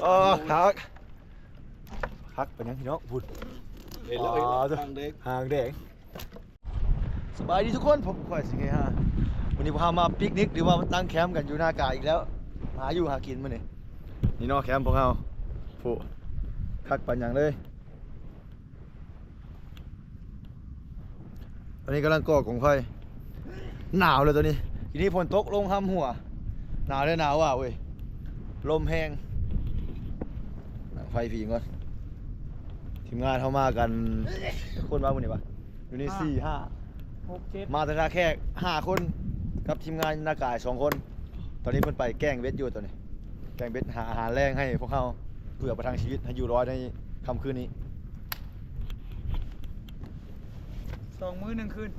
ເອີ ຄັກ ຄັກປານຫຍັງພີ່ນ້ອງ ພຸ້ນ ເຫັນແລ້ວ ຫາງແດງ ຫາງແດງ. ສະບາຍດີທຸກຄົນ ພົບກັບຂ້ອຍ ສິງເຮຮາ. ມື້ນີ້ພວກເຮົາມາປິກນິກ ຫຼືວ່າຕັ້ງແຄມກັນຢູ່ນາກາອີກແລ້ວ ຫາຢູ່ຫາກິນມື້ນີ້. ນີ້ເນາະ ແຄມພວກເຮົາ ໂອ້ ຄັກປານຫຍັງເລີຍ. ຕອນນີ້ກຳລັງກໍ່ກົງໄຟ ໜາວເລີຍຕອນນີ້ ທີນີ້ຝົນຕົກລົງຮຳຫົວ ໜາວເລີຍ ໜາວວ່າເວີຍ ລົມແຮງ. ດັງໄຟພິງກ່ອນ ທີມງານເຮົາມາກັນ ຈັກຄົນວະມື້ນີ້ວະ ຢູ່ນີ້ ຫ້າ ສີ່ ຫ້າ ຫົກ ເຈັດ ມາແຕ່ທ່າແຂກ ຫ້າ ຄົນ ກັບທີມງານນາກາ ສອງ ຄົນ. ຕອນນີ້ເພິ່ນໄປແກ້ງເບັດຢູ່ຕອນນີ້ ແກ້ງເບັດ ຫາອາຫານແລງໃຫ້ພວກເຮົາ ເພື່ອປະທັງຊີວິດໃຫ້ຢູ່ລອດໃນຄ່ຳຄືນນີ້. ສອງມື້ໜຶ່ງຄືນ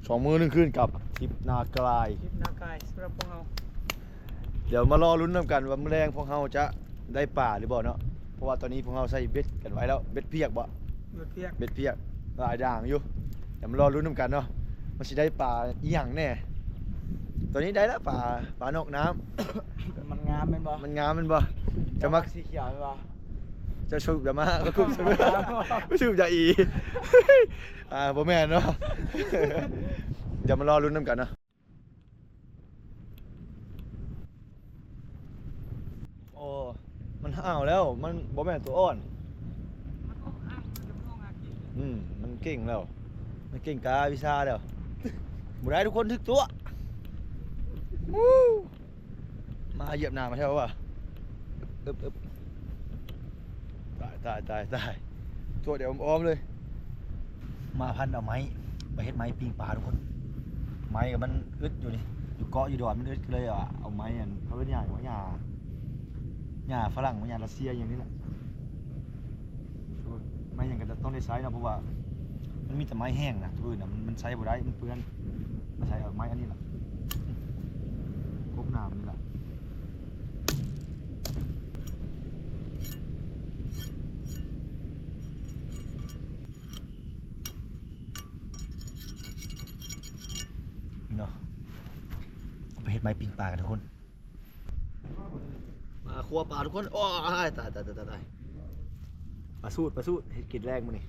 ສອງມື້ໜຶ່ງຄືນກັບທຣິບນາກາຍ ທຣິບນາກາຍສຳລັບພວກເຮົາ. ດຽວມາລໍລຸ້ນນຳກັນວ່າມື້ແລງພວກເຮົາຈະໄດ້ປາຫຼືບໍ່ເນາະ ເພາະວ່າຕອນນີ້ພວກເຮົາໃສ່ເບັດກັນໄວ້ແລ້ວ ເບັດພຽກບໍ່ ເບັດພຽກ ເບັດພຽກຫຼາຍຢ່າງຢູ່. ດຽວມາລໍລຸ້ນນຳກັນເນາະ ມັນຊິໄດ້ປາອີ່ຫຍັງແດ່. ຕອນນີ້ໄດ້ແລ້ວປາ ປານອກນ້ຳ. ມັນງາມແມ່ນບໍ່ ມັນງາມແມ່ນບໍ່. ເຈົ້າມັກ ເຈົ້າມັກສີຂຽວແມ່ນບໍ່. ຈະສູບຢາມ້າ ມາສູບຢາອີ ອ່າ ບໍ່ແມ່ນເນາະ. ດຽວມາລໍລຸ້ນນຳກັນເນາະ. ໂອ້ ມັນຫ້າວແລ້ວ ມັນບໍ່ແມ່ນຕົວອ່ອນ. ອືມ ມັນເກັ່ງແລ້ວ ມັນເກັ່ງກາວິຊາແລ້ວ. ບໍ່ໄດ້ ທຸກຄົນຖືກຕົວະ. ວູ້ ມາຢຽບໜ້າມາແທ້ວະ. ອຶບ ອຶບ ຕາຍ ຕາຍ ຕາຍ ຕາຍ ຕົວະໄດ້ອ້ອມໆເລີຍ. ມາພັນເອົາໄມ້ໄປເຮັດໄມ້ປີ້ງປາທຸກຄົນ. ໄມ້ກໍມັນອຶດຢູ່ນີ້ ຢູ່ເກາະຢູ່ດອນມັນອຶດ ກໍເລີຍວ່າເອົາໄມ້ອັນ ເຂົາເອີ້ນຫຍັງຫຍ້າ ຫຍ້າຝຣັ່ງ ຫຍ້າຣັດເຊຍຫຍັງນີ້ແຫຼະ. ໄມ້ຫຍັງກໍຕ້ອງໄດ້ໃຊ້ເນາະ ເພາະວ່າມັນມີແຕ່ໄມ້ແຫ້ງນະ ຕົວອື່ນນະ ມັນ ມັນໃຊ້ບໍ່ໄດ້ ມັນເປື້ອນ. ມາໃຊ້ເອົາໄມ້ອັນນີ້ລະ ກົບໜ້າມັນນີ້ລະເນາະ. ເອົາໄປເຮັດໄມ້ປີ້ງປາກັນທຸກຄົນ. ມາຄົວປາທຸກຄົນ. ໂອ້ຍ ຕາຍ ຕາຍ ຕາຍ ຕາຍ ປາສູດ ປາສູດ ເຮັດກິນແລງມື້ນີ້.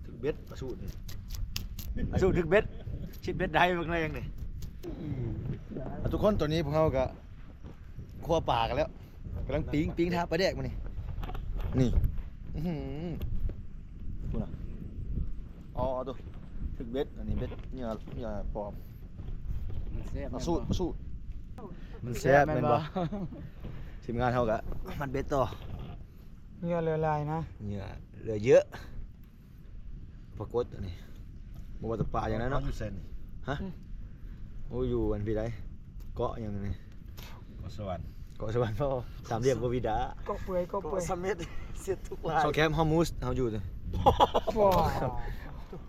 ຖືກເບັດ ປາສູດນີ້ ປາສູດຖືກເບັດ ຊິດເບັດໄດ້ບາງແລງນີ້. ອ່າ ທຸກຄົນ ຕອນນີ້ພວກເຮົາກໍຄົວປາກັນແລ້ວ ກຳລັງປີ້ງ ປີ້ງທາປາແດກມື້ນີ້. ນີ້ ອືຫື ພຸ້ນນະ. ອໍ ໂຕ ຖືກເບັດ ອັນນີ້ເບັດເຫຍື່ອ ເຫຍື່ອປອມ. ມັນແຊບ ປາສູດ ແມ່ນບໍ່ ປາສູດ ມັນແຊບແມ່ນບໍ່? ທີມງານເຮົາກະມັດເບັດຕໍ່. ເຫຍື່ອເຫຼືອຫຼາຍນະ ເຫຍື່ອເຫຼືອເຍີະ. ປາກົດອັນນີ້ ບໍ່ວ່າແຕ່ປາຢ່າງໃດເນາະ. ຢູ່ໃສນີ້? ຮະ? ໂອ້ ຢູ່ອັນພີໃດ ເກາະຫຍັງນີ້? ເກາະສະຫວັນ ເກາະສະຫວັນ ເພາະສາມຫຼ່ຽມເບີມິວດາ ເກາະເປືອຍ ເກາະເປືອຍ ເກາະສະເມັດ ເສັດທຸກຫຼາຍ. ຊ່ອງແຄມຮອມມຸສເຮົາຢູ່ນີ້.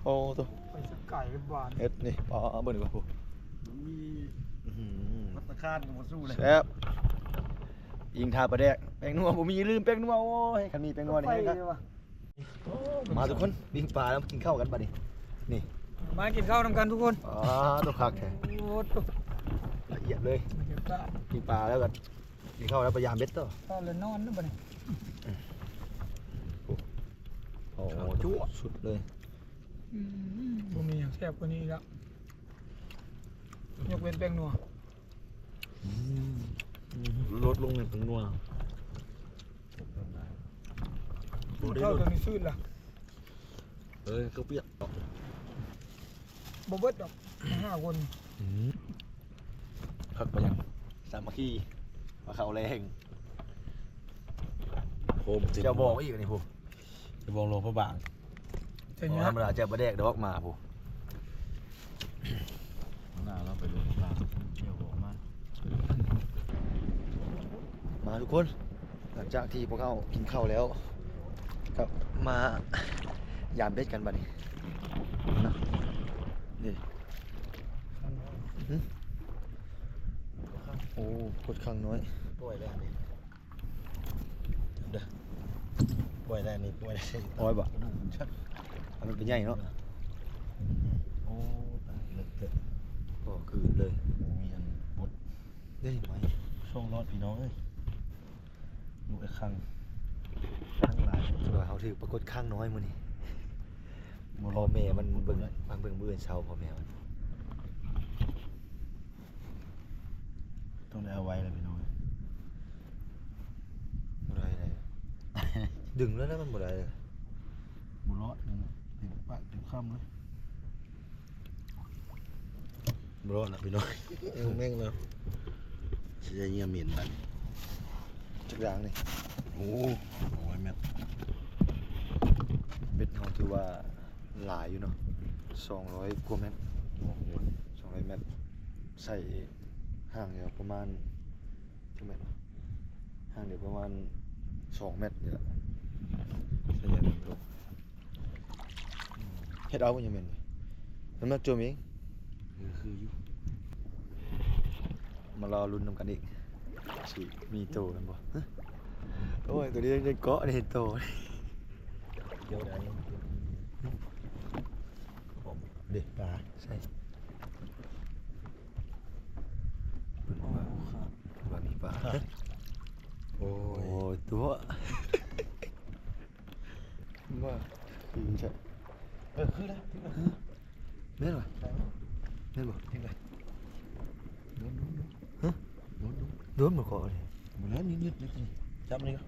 ໂອ້ໂຕ ໄປສະໄກບານ ເຮັດນີ້ ອໍ ເບິ່ງດີກວ່າ ມີ ອືຫື ພັດຕາຄານກໍບໍ່ສູ້ເລີຍ. ແຊບ ອີ່ງທາປາແດກ ແປ້ງນົວບໍ່ມີ ລືມແປ້ງນົວ. ໂອ້ຍ ຄັນມີແປ້ງນົວນີ້ແຮງຄັກ. ມາທຸກຄົນ ປີ້ງປາແລ້ວ ມາກິນເຂົ້າກັນບັດນີ້. ນີ້ ມາກິນເຂົ້ານຳກັນທຸກຄົນ. ອໍ ໂຕ ຄັກແທ້ ໂອ້ໂຕ ລະອຽດເລີຍ. ປີ້ງປາແລ້ວກໍກິນເຂົ້າແລ້ວໄປຢາມເບັດຕໍ່ ເຂົ້າແລ້ວນອນນະບັດນີ້. ໂອ້ ຈົວດສຸດເລີຍ. ອືມ ບໍ່ມີຫຍັງແຊບກວ່ານີ້ອີກແລ້ວ ຍົກເວັ້ນແປ້ງນົວ. ອືມ ລົດລົງໃນແປ້ງນົວ. ເຂົ້າຕົວນີ້ຊືດລະ. ເອີ ເຂົ້າປຽກ ບໍ່ເບິດດອກ ຫ້າຄົນ. ອືມ ຄັກປານຫຍັງ ສາມັກຄີ ມາເຂົ້າແລງ. ໂຮມ ເຈົ້າບອກອີກອັນນີ້ພຸ້ນ ເຈົ້າບອກຫຼວງພະບາງ. ບໍ່ທຳມະດາ ເຈົ້າປາແດກດອກ ມາພຸ້ນ ໜ້າລາວໄປຫຼວງພະບາງ ເຈົ້າບອກມາ. ມາທຸກຄົນ ຫຼັງຈາກທີ່ພວກເຮົາກິນເຂົ້າແລ້ວ ກໍມາຢາມເບັດກັນບັດນີ້ເນາະ. ນີ້ ຫຶ ໂອ້ ກົດຄັງນ້ອຍ ປ່ອຍແລ້ວນີ້ ເດີ ປ່ອຍແລ້ວນີ້ ປ່ອຍແລ້ວ ປ່ອຍບໍ່ ກະດູກມັນຊັດ ອັນນີ້ກໍໃຫຍ່ເນາະ. ໂອ້ ຕາຍ ເລິກເຕີບ ບໍ່ຄືນເລີຍ ມີອັນບົດ ເດ້ໄມ້ ຕ້ອງລອດພີ່ນ້ອງເອີຍ ລູກໄອ້ຄັງທັງຫຼາຍ. ຖືວ່າເຮົາຖືກປາກົດຄັງນ້ອຍມື້ນີ້. ບໍ່ລອດ ພໍ່ແມ່ມັນເບິ່ງ ມັນເບິ່ງມື້ອື່ນເຊົ້າ ພໍ່ແມ່ມັນ. ຕ້ອງໄດ້ເອົາໄວ້ແລ້ວພີ່ນ້ອງເອີຍ. ບໍ່ໄດ້ເລີຍ ດຶງແລ້ວນະ ມັນບໍ່ໄດ້ເລີຍ. ບໍ່ລອດ ເຕັມປາກເຕັມຄຳເລີຍ. ບໍ່ລອດລະພີ່ນ້ອງ ແມ່ງນະ. ຊິໄດ້ເຫຍື່ອເໝັນບາດນີ້. ຈັກຢ່າງນີ້. ໂອ້ ສອງຮ້ອຍແມັດ. ເບັດເຮົາຖືວ່າຫຼາຍຢູ່ເນາະ ສອງຮ້ອຍກວ່າແມັດ ສອງຮ້ອຍແມັດ. ໃສ່ຫ່າງດຽວປະມານ ຈັກແມັດວະ? ຫ່າງດຽວປະມານສອງແມັດນີ້ແຫຼະ. ໃສ່ຢ່າງນີ້ລົງ. ເຮັດເອົາບໍ່ ຍັງແມ່ນ ນ້ຳໜັກຈວມເອງ. ເອີ ຄືຢູ່. ມາລໍລຸ້ນນຳກັນອີກ ຊິມີໂຕແມ່ນບໍ່? ໂອ້ຍ ໂຕນີ້ຍັງເກາະນີ້ ໂຕ ກ່ຽວໄດ້. ເດ້ ປາ ໃສ່ ເພິ່ນວ່າ ເພິ່ນວ່າມີປາ. ໂອ້ຍ ໂອ້ຍ ຕົວະ. ວ່າຄືໃຊ່. ເອີ ຄືແລ້ວ ຖືກແລ້ວ. ແມ່ນຫວາ? ແມ່ນບໍ່? ຖືກແລ້ວ. ໂດນ ໂດນ ໂດນ. ຮະ? ໂດນ ໂດນ ໂດນບໍ່ເກາະນີ້. ບໍ່ແລ້ວ ຍືດໆ ຈັບນີ້. ເອີ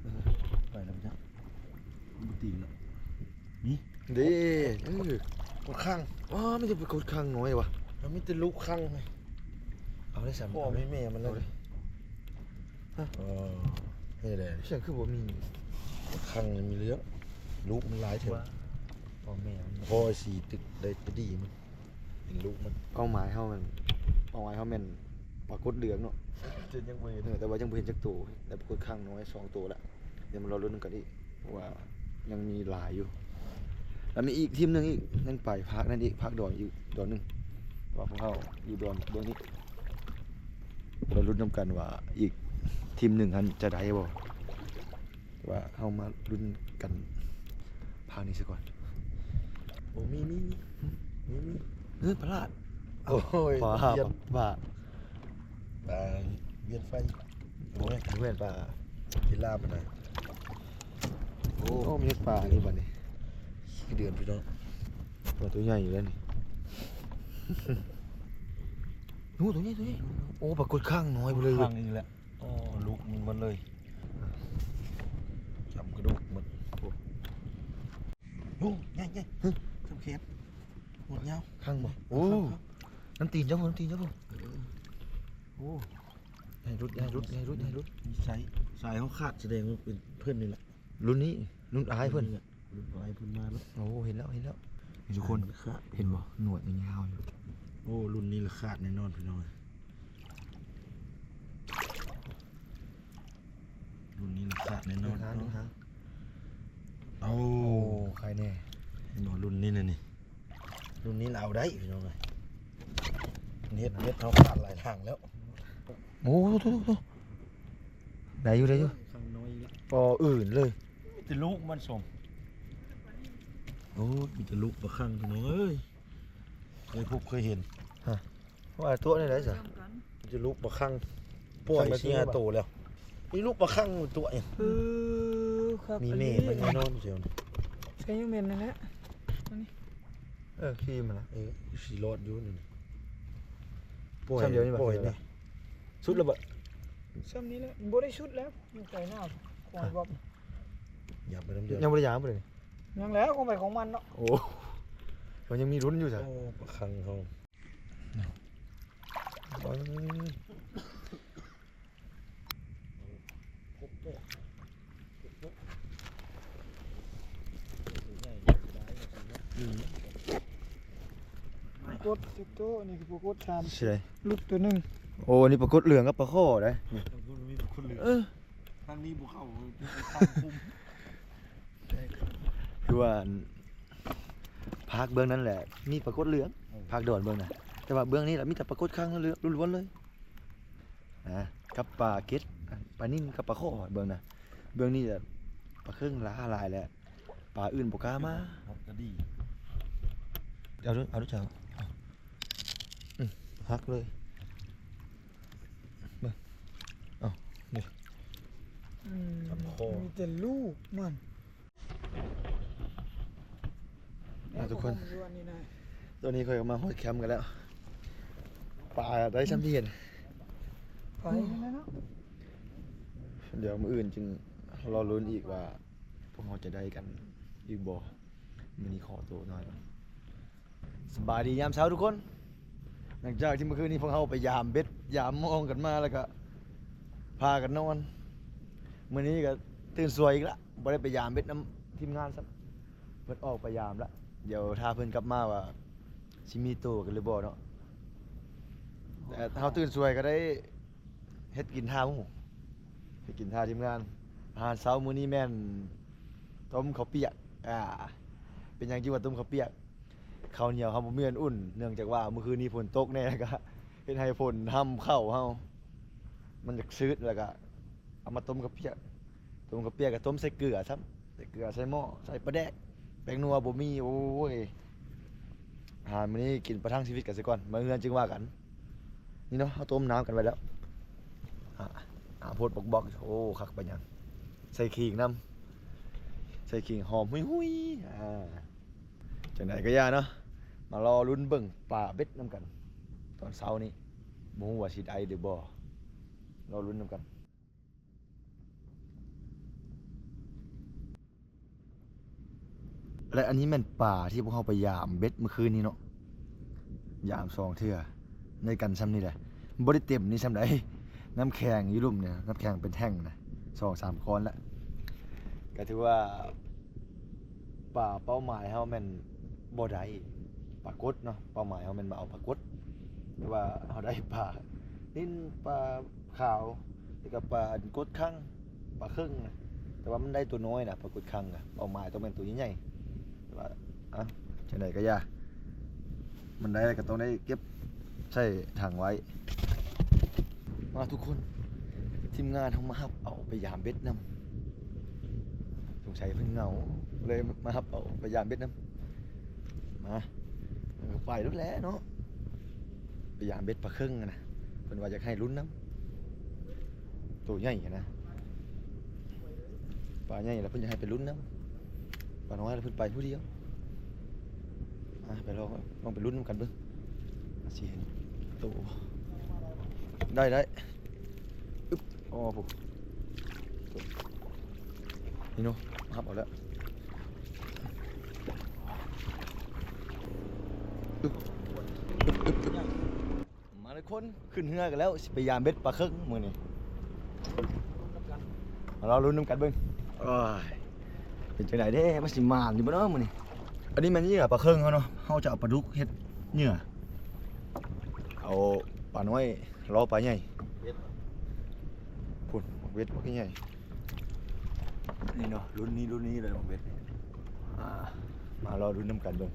ໄປແລ້ວ ໄປຈັບ. ມັນບໍ່ຕີແລ້ວ. ນີ້ເດ້. ເອີ ກົດຄັງ. ວ້າ ມີແຕ່ປາກົດຄັງນ້ອຍຫວາ. ມັນມີແຕ່ລູກຄັງ. ເອົາເລີຍຊັ້ນ. ພໍ່ແມ່ມັນເລີຍ. ຮະ? ເອີ ເຮັດໄດ້. ສຽງຄືບໍ່ມີ. ຄັງນີ້ມີເລື່ອງ ລູກມັນຫຼາຍເທື່ອ. ພໍ່ແມ່ມັນ ພໍ່ຊິຕຶກໄດ້ຕະດີມັນ ເປັນລູກມັນ. ເປົ້າໝາຍເຮົາມັນ ເປົ້າໝາຍເຮົາແມ່ນປາກົດເຫຼືອງເນາະ ແຕ່ຍັງບໍ່ເຫັນ. ເອີ ແຕ່ວ່າຍັງບໍ່ເຫັນຈັກໂຕ ແຕ່ປາກົດຄັງນ້ອຍສອງໂຕລະ. ດຽວມາລໍລຸ້ນນຳກັນອີກ ເພາະວ່າຍັງມີຫຼາຍຢູ່ ແລ້ວມີອີກທີມໜຶ່ງອີກ ຍັງໄປພາກນັ້ນອີກ ພາກດອນອີກດອນໜຶ່ງ ວ່າພວກເຮົາຢູ່ດອນເບື້ອງນີ້. ມາລຸ້ນນຳກັນວ່າອີກທີມໜຶ່ງຫັ້ນຈະໄດ້ບໍ່ ແຕ່ວ່າເຮົາມາລຸ້ນກັນພາກນີ້ຊະກ່ອນ. ໂອ້ ມີ ມີ ມີ ມີ ມີ. ເອີ ພະລາດ. ໂອ້ຍ ປາ ປາ ປາ ປາວຽນໄຟ. ໂອ້ຍ ບໍ່ແມ່ນປາກິລາປານໃດ. ໂອ້ ໂອ້ ມີປານີ້ບັດນີ້ ຂີ້ເດືອນພີ່ນ້ອງ. ໂອ້ ໂຕໃຫຍ່ຢູ່ແລ້ວນີ້. ໂອ້ ໂຕໃຫຍ່ ໂຕໃຫຍ່. ໂອ້ ປາກົດຄັງນ້ອຍພຸ້ນເລີຍ. ຄັງອີກແລ້ວ. ໂອ້ ລູກມັນໝົດເລີຍ ຈຳກະດູກໝົດ. ໂອ້ ໃຫຍ່ໆ ຮະ ຈຳແຂນ ໝົດຍາວ. ຄັງບໍ່? ໂອ້ ຄັງໆ. ນ້ຳຕີນເຈົ້າ ນ້ຳຕີນເຈົ້າ. ເອີ ໂອ້ ຢ່າໃຫ້ຫຼຸດ ຢ່າໃຫ້ຫຼຸດ ຢ່າໃຫ້ຫຼຸດ ຢ່າໃຫ້ຫຼຸດ. ມີສາຍ ສາຍເຮົາຂາດ ສະແດງວ່າເປັນເພິ່ນນີ້ແຫຼະ ລຸ້ນນີ້ ລຸ້ນອ້າຍເພິ່ນ. ລຸ້ນອ້າຍເພິ່ນມາແລ້ວ. ໂອ້ ເຫັນແລ້ວ ເຫັນແລ້ວ ທຸກຄົນ. ເຫັນບໍ່? ໜວດຍັງຍາວຢູ່. ໂອ້ ລຸ້ນນີ້ລະຂາດແນ່ນອນພີ່ນ້ອງ. ລຸ້ນນີ້ລະຂາດແນ່ນອນ. ເອົາ ໂອ້ ໃຄແນ່. ເຫັນບໍ່? ລຸ້ນນີ້ນະນີ້ ລຸ້ນນີ້ລະເອົາໄດ້ພີ່ນ້ອງເອີຍ. ເຮັດ ເຮັດເຮົາຂາດຫຼາຍທາງແລ້ວ. ໂອ້ ໂທ້ໆ ໄດ້ຢູ່ ໄດ້ຢູ່. ຄັງນ້ອຍອີກແລ້ວ ກໍອື່ນເລີຍ. ມີແຕ່ລູກມັນສົມ. ໂອ້ ມີແຕ່ລູກປາຄັງພີ່ນ້ອງເອີຍ. ເຄີຍພົບເຄີຍເຫັນ. ຮະ ວ່າຕົວະແນວໃດຊະ? ຈະລູກປາຄັງ ປ່ອຍສີ່ຫ້າໂຕແລ້ວ. ນີ້ລູກປາຄັງຕົວະ. ເອີ ຄັກ ມີແມ່ມັນແນ່ນອນ. ໃສ່ຢູ່ແມ່ນນັ້ນແຫຼະ ອັນນີ້. ເອີ ຂີ່ມັນນະ. ເອີ ຊິລອດຢູ່ນີ້. ປ່ອຍ ຊ່ຳດຽວນີ້ບໍ່? ປ່ອຍນີ້ ສຸດແລ້ວບໍ່? ຊ່ຳນີ້ແຫຼະ ບໍ່ໄດ້ສຸດແລ້ວ ຢູ່ໄກໜ້າ. ຄວາຍບອບ ຫຍັບໄປນຳດຽວ. ຍັງບໍ່ໄດ້ຫຍັບບໍ່ໄດ້. ຍັງແຫຼະ ຂອງໃຜຂອງມັນເນາະ. ໂອ້ ມັນຍັງມີລຸ້ນຢູ່ຊະ. ໂອ້ ປາຄັງເຮົາ. ປາກົດສິບໂຕ ອັນນີ້ຄືປາກົດສາມ. ຊິໄດ້ ຫຼຸດໂຕໜຶ່ງ. ໂອ້ ອັນນີ້ປາກົດເຫຼືອງກັບປາຄໍ່ເດ້. ເອີ ທາງນີ້ບໍ່ເຂົ້າ ທາງຄຸມ. ຄືວ່າ ອັນ ພາກເບື້ອງນັ້ນແຫຼະ ມີປາກົດເຫຼືອງ. ເອີ ພາກດອນເບື້ອງນະ ແຕ່ວ່າເບື້ອງນີ້ລະມີແຕ່ປາກົດຄັງລ້ວນໆເລີຍ ນະ ກັບປາເກັດ ປານິນກັບປາຄໍ່ເບື້ອງນະ. ເບື້ອງນີ້ລະປາເຄິງຫຼາຍແຫຼະ ປາອື່ນບໍ່ກ້າມາ. ເອົາເດີ ເອົາເດີ ເອົາ ອືມ ຫັກເລີຍ. ເບິ່ງ ເອົ້າ ແຕ່ລູກມັນ ອ່າ ທຸກຄົນ ຕອນນີ້ຂ້ອຍກໍມາຮອດແຄມກັນແລ້ວ ປາໄດ້ຊ່ຳທີ່ເຫັນ ໄປແລ້ວເນາະ ດຽວມື້ອື່ນຈຶ່ງລໍລຸ້ນອີກວ່າ ພວກເຮົາຈະໄດ້ກັນອີກບໍ່? ມື້ນີ້ຂໍໂຕນອນກ່ອນ. ສະບາຍດີຍາມເຊົ້າທຸກຄົນ. ຫຼັງຈາກທີ່ເມື່ອຄືນນີ້ພວກເຮົາໄປຢາມເບັດຢາມມອງກັນມາ ແລ້ວກະພາກັນນອນ. ມື້ນີ້ກະຕື່ນສວຍອີກລະ, ບໍ່ໄດ້ໄປຢາມເບັດນຳທີມງານຊ້ຳ. ເພິ່ນອອກໄປຢາມລະ. ດຽວຖ້າເພິ່ນກັບມາວ່າຊິມີໂຕກັນຫຼືບໍ່ເນາະ. ແຕ່ເຮົາຕື່ນສວຍກະໄດ້ ເຮັດກິນຖ້າໝູ່ ເຮັດກິນຖ້າທີມງານ. ອາຫານເຊົ້າມື້ນີ້ແມ່ນຕົ້ມເຂົ້າປຽກ. ອາ ເປັນຫຍັງຈຶ່ງວ່າຕົ້ມເຂົ້າປຽກ? ເຂົ້າໜຽວເຮົາບໍ່ມີອັນອຸ່ນ ເນື່ອງຈາກວ່າມື້ຄືນນີ້ຝົນຕົກແນ່ ແລ້ວກະເຮັດໃຫ້ຝົນຫ້ຳເຂົ້າເຮົາ ມັນຢາກຊືດ ແລ້ວກະເອົາມາຕົ້ມເຂົ້າປຽກ. ຕົ້ມເຂົ້າປຽກກະຕົ້ມໃສ່ເກືອຊ້ຳ ໃສ່ເກືອ ໃສ່ໝໍ້ ໃສ່ປາແດກ ແປ້ງນົວບໍ່ມີ. ໂອ້ຍ ອາຫານມື້ນີ້ກິນປະທັງຊີວິດກັນຊະກ່ອນ ມາເຮືອນຈຶ່ງວ່າກັນ. ນີ້ເນາະ ເຮົາຕົ້ມນ້ຳກັນໄວ້ແລ້ວ. ອາ ອາ ໂພດບອກໆ ໂອ້ ຄັກປານຫຍັງ. ໃສ່ຂີງນຳ ໃສ່ຂີງຫອມຫຸຍໆ. ອາ ຈັ່ງໃດກໍຢ່າເນາະ ມາລໍລຸ້ນເບິ່ງປາເບັດນຳກັນຕອນເຊົ້ານີ້. ບໍ່ຮູ້ວ່າຊິໄດ້ຫຼືບໍ່ ລໍລຸ້ນນຳກັນ. ແລະ ອັນນີ້ແມ່ນປາທີ່ພວກເຮົາໄປຢາມເບັດມື້ຄືນນີ້ເນາະ ຢາມສອງເທື່ອ ໄດ້ກັນຊ່ຳນີ້ແຫຼະ. ບໍ່ໄດ້ເຕັມນີ້ຊ່ຳໃດ ນ້ຳແຂງຢູ່ລຸ່ມນີ້ ນ້ຳແຂງເປັນແທ່ງນະ ສອງສາມກ້ອນລະ. ກະຖືວ່າປາເປົ້າໝາຍເຮົາແມ່ນບໍ່ໄດ້ປາກົດເນາະ ເປົ້າໝາຍເຮົາແມ່ນມາເອົາປາກົດ ແຕ່ວ່າເຮົາໄດ້ປານິນ ປາ ຂາວ ແລ້ວກໍປາກົດຄັງ ປາເຄິງນະ. ແຕ່ວ່າມັນໄດ້ໂຕນ້ອຍນະ ປາກົດຄັງນະ ເປົ້າໝາຍຕ້ອງແມ່ນໂຕໃຫຍ່ໆ. ແຕ່ວ່າ ອະ ຈັ່ງໃດກໍຢ່າ ມັນໄດ້ກໍຕ້ອງໄດ້ເກັບໃສ່ຖັງໄວ້. ມາທຸກຄົນ ທີມງານເຮົາມາຮັບເອົາໄປຢາມເບັດນຳ. ສົງໄສເພິ່ນເຫງົາ ເລີຍມາຮັບເອົາໄປຢາມເບັດນຳ. ມາ ໄປໂລດແຫຼະເນາະ ໄປຢາມເບັດປາເຄິງຫັ້ນນະ. ເພິ່ນວ່າຢາກໃຫ້ລຸ້ນນຳ ໂຕໃຫຍ່ຫັ້ນນະ ປາໃຫຍ່ລະເພິ່ນຢາກໃຫ້ໄປລຸ້ນນຳ ປານ້ອຍລະເພິ່ນໄປຜູ້ດຽວ. ອາ ໄປລອງ ລອງໄປລຸ້ນນຳກັນເບິ່ງ ຊິເຫັນໂຕ. ໄດ້ ໄດ້ ອຶບ ອໍ ພຸ້ນ ນີ້ເນາະ ຮັບເອົາແລ້ວ. ອຶບ ອຶບ ອຶບ ອຶບ ມາທຸກຄົນ ຂຶ້ນເຮືອກັນແລ້ວ ຊິໄປຢາມເບັດປາເຄິງມື້ນີ້ ມາລໍລຸ້ນນຳກັນເບິ່ງ. ໂອ້ຍ ເປັນຈັ່ງໃດເດ້ ມັນຊິໝານຢູ່ບໍ່ເນາະມື້ນີ້? ອັນນີ້ແມ່ນເຫຍື່ອປາເຄິງເຮົາເນາະ ເຮົາຈະເອົາປາດຸກເຮັດເຫຍື່ອ ເອົາປານ້ອຍລໍປາໃຫຍ່. ພຸ້ນ ບັກເວັດບັກໃຫຍ່ ນີ້ເນາະ ລຸ້ນນີ້ລຸ້ນນີ້ເລີຍບັກເວັດນີ້. ອາ ມາລໍລຸ້ນນຳກັນເບິ່ງ.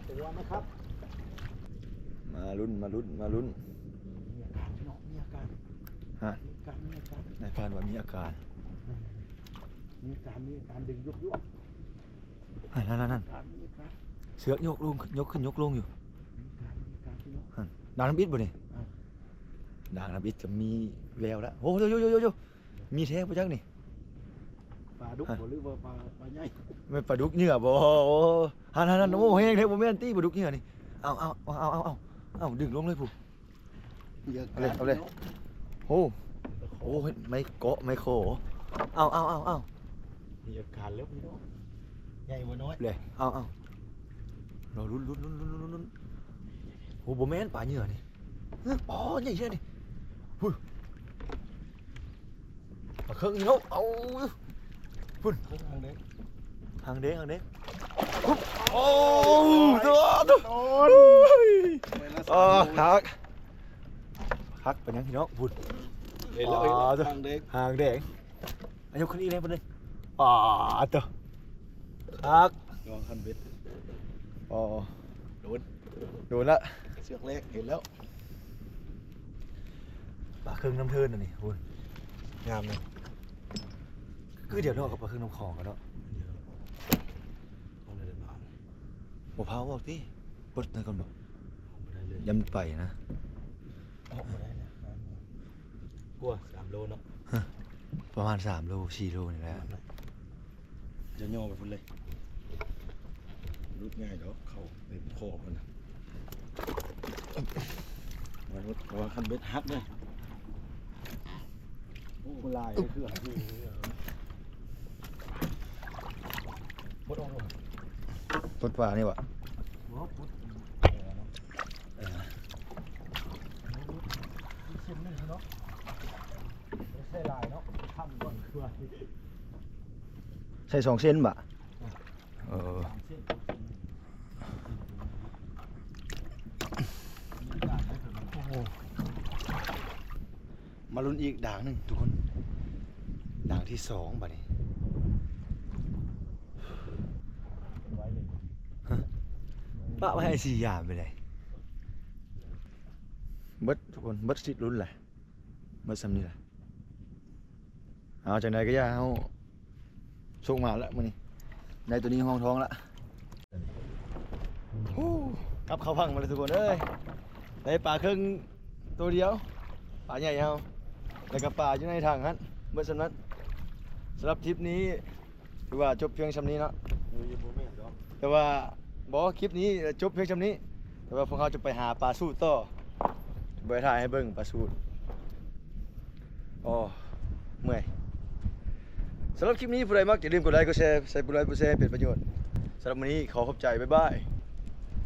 ຕົວນະຄັບ ມາລຸ້ນ ມາລຸ້ນ ມາລຸ້ນ. ມີອາການເນາະ ມີອາການ. ຮະ? ມີອາການ ມີອາການ. ນາຍພານວ່າມີອາການ ອືມ ມີອາການ ມີອາການດຶງຢົກໆ. ຫັ້ນໆໆ ເຊືອກຍົກລົງ ຍົກຂຶ້ນຍົກລົງຢູ່. ຫັ້ນ ດາງທຳອິດບໍ່ນີ້? ດາງທຳອິດກໍມີແວວລະ. ໂອ້ ໂຢໆ ມີແທ້ບໍ່ຈັກນີ້? ປາດຸກບໍ່ ຫຼືວ່າປາ ປາໃຫຍ່? ແມ່ນປາດຸກເຫຍື່ອບໍ່? ໂອ້ ຫັ້ນໆໆ ໂອ້ ແຮງແທ້ ບໍ່ແມ່ນຕິ ປາດຸກເຫຍື່ອນີ້. ເອົາໆໆ ເອົາ ດຶງລົງເລີຍພຸ້ນ. ເອົາເລີຍ ເອົາເລີຍ. ໂອ້ ໂອ້ ເຮັດໄມ້ເກາະໄມ້ຂໍ. ເອົາ ເອົາ ເອົາ ເອົາ ມີອາການແລ້ວພີ່ນ້ອງ. ໃຫຍ່ບໍ່ນ້ອຍ? ເລີຍ ເອົາ ເອົາ ລໍລຸ້ນ ລຸ້ນ ລຸ້ນ ລຸ້ນ ລຸ້ນ. ໂອ້ ບໍ່ແມ່ນປາເຫຍື່ອນີ້. ເອີ ປາໃຫຍ່ແທ້ນີ້. ພຸ້ນ ປາເຄິງອີກແລ້ວ. ເອົາ ພຸ້ນ ຫາງແດງ ຫາງແດງ ຫາງແດງ. ໂອ້ ໂອ້ ໂອ້ ໂອ້ ໂອ້ຍ ເອີ ຄັກ ຄັກປານຫຍັງພີ່ນ້ອງ. ພຸ້ນ ເຫັນແລ້ວ ເຫັນແລ້ວ ຫາງແດງ ຫາງແດງ. ອາ ຍົກຂຶ້ນອີກແນ່ເພິ່ນເດ້. ປາດໂທ້ ຄັກ ລອງຄັນເບັດ. ອໍ ໂດນ ໂດນລະ ເຊືອກແລກ ເຫັນແລ້ວ. ປາເຄິງນ້ຳເທີນອັນນີ້ພຸ້ນ ງາມເນາະ. ຄືດຽວເນາະກັບປາເຄິງນ້ຳຂອງກັນເນາະ. ບໍ່ພາອອກຕິ ປົດນັ້ນກ່ອນບໍ່? ບໍ່ໄດ້ເລີຍ ຢ້ານມັນໄປນະ. ອອກບໍ່ໄດ້ນະ ກວ່າສາມໂລເນາະ. ຮະ ປະມານສາມໂລ ສີ່ໂລນີ້ແຫຼະ. ຈະຍໍໄປພຸ້ນເລີຍ ຫຼຸດງ່າຍດອກ ເຂົ້າເຕັມຄໍພຸ້ນນະ. ມາຫຼຸດ ເພາະວ່າຄັນເບັດຫັກເດ້. ໂອ້ ຫຼາຍເຄືອ ປົດອອກ ປົດປານີ້ຫວາ? ບໍ່ ປົດ ເອີ ເອີ ເສັ້ນໜຶ່ງເນາະ. ໃສ່ຫຼາຍເນາະ ທຳກ່ອນຄືວ່າ ໃສ່ສອງເສັ້ນບະ? ເອີ ສາມເສັ້ນ ສອງເສັ້ນ. ໂອ້ ມາລຸ້ນອີກດ່າງໜຶ່ງທຸກຄົນ ດ່າງທີສອງບາດນີ້. ປະໄວ້ໃຫ້ສີ່ຢາມໄປເລີຍ. ເບິດທຸກຄົນ ເບິດສິດລຸ້ນແຫຼະ. ເບິດສ່ຳນີ້ລະ. ເອົາ ຈັ່ງໃດກໍຢ່າ ເຮົາໂຊກມາລະມື້ນີ້ ໄດ້ໂຕນີ້ຮອງທ້ອງລະ. ໂອ້ ກັບເຂົ້າຝັ່ງມາແລ້ວທຸກຄົນເອີຍ. ໄດ້ປາເຄິ່ງໂຕດຽວ ປາໃຫຍ່ເຮົາ ແລ້ວກໍປາຢູ່ໃນຖັງຫັ້ນ ເບິດສ່ຳນັ້ນ. ສຳລັບທຣິບນີ້ ຖືວ່າຈົບພຽງຊ່ຳນີ້ເນາະ. ເອີ ບໍ່ແມ່ນດອກ ແຕ່ວ່າ ບໍ່ ຄລິບນີ້ຈົບພຽງຊ່ຳນີ້ ແຕ່ວ່າພວກເຮົາຈະໄປຫາປາສູດຕໍ່ ບໍ່ໄດ້ຖ່າຍໃຫ້ເບິ່ງປາສູດ. ໂອ້ ເມື່ອຍ. ສຳລັບຄລິບນີ້ ຜູ້ໃດມັກ ຢ່າລືມກົດໄລ ກົດແຊ ໃສ່ຜູ້ໃດຜູ້ແຊເປັນປະໂຫຍດ. ສຳລັບມື້ນີ້ຂໍຂອບໃຈ ບາຍບາຍ.